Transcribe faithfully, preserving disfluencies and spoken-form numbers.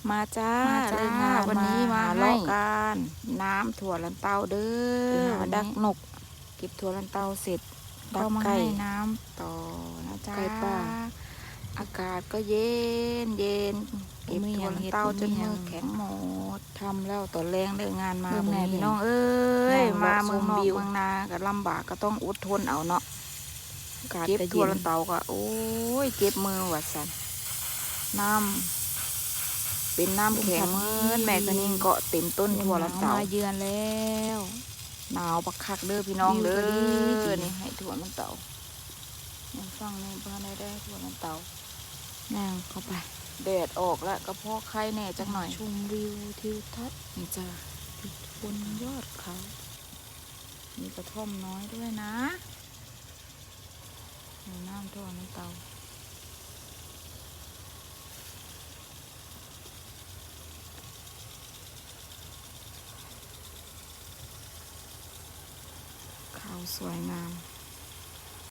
มาจ้า มาจ้า เลิกงาน วันนี้ มา มา หา ให้ เลาะกันน้ำถั่วลันเต้าเด้อ ไปหา วัน ดั นี้ กนก เก็บถั่วลันเต้าเสร็จ ก็มา ดักไก่ ให้น้ำต่อนะจ๊ะ ไก่ป่า อากาศก็เย็นเย็น บ่ เก็บ มี ถั่ว หยัง ลันเต้า เฮ็ด จน บ่มี มือ หยัง แข็งหมดทำแล้วตอนแรงเลิกงานมา เบิ่งแน่ บ่มี พี่น้องเอ้ย มองเลาะ มาเมืองนอก ชมวิว เมืองนาก็ลำบากก็ต้องอดทนเอาเนาะ อากาศ เก็บ ก็เย็น ถั่วลันเต้าก็โอ้ยเจ็บมือว่าซั่นน้ำเป็นน้ำแข็ง ลมพัด เหมือนแม่คะนิ่งเกาะเต็มต้น ลม ถั่วลันเต้า หนาวมาเยือนแล้ว หนาวบักคักเด้อพี่น้องเด้อ วิวก็ดี นี่ให้ถั่วลันเต้ายังฟังนี่บ่ได้ได้ถั่วลันเต้า ย่างเข้าไป แดดออกแล้วก็พอไข้แน่จักหน่อย ชมวิวทิวทัศน์ นี่จ้า บนยอดเขา มีกระท่อมน้อยด้วยนะ มีน้ำท่วมน้ำเตา ขาวสวยงาม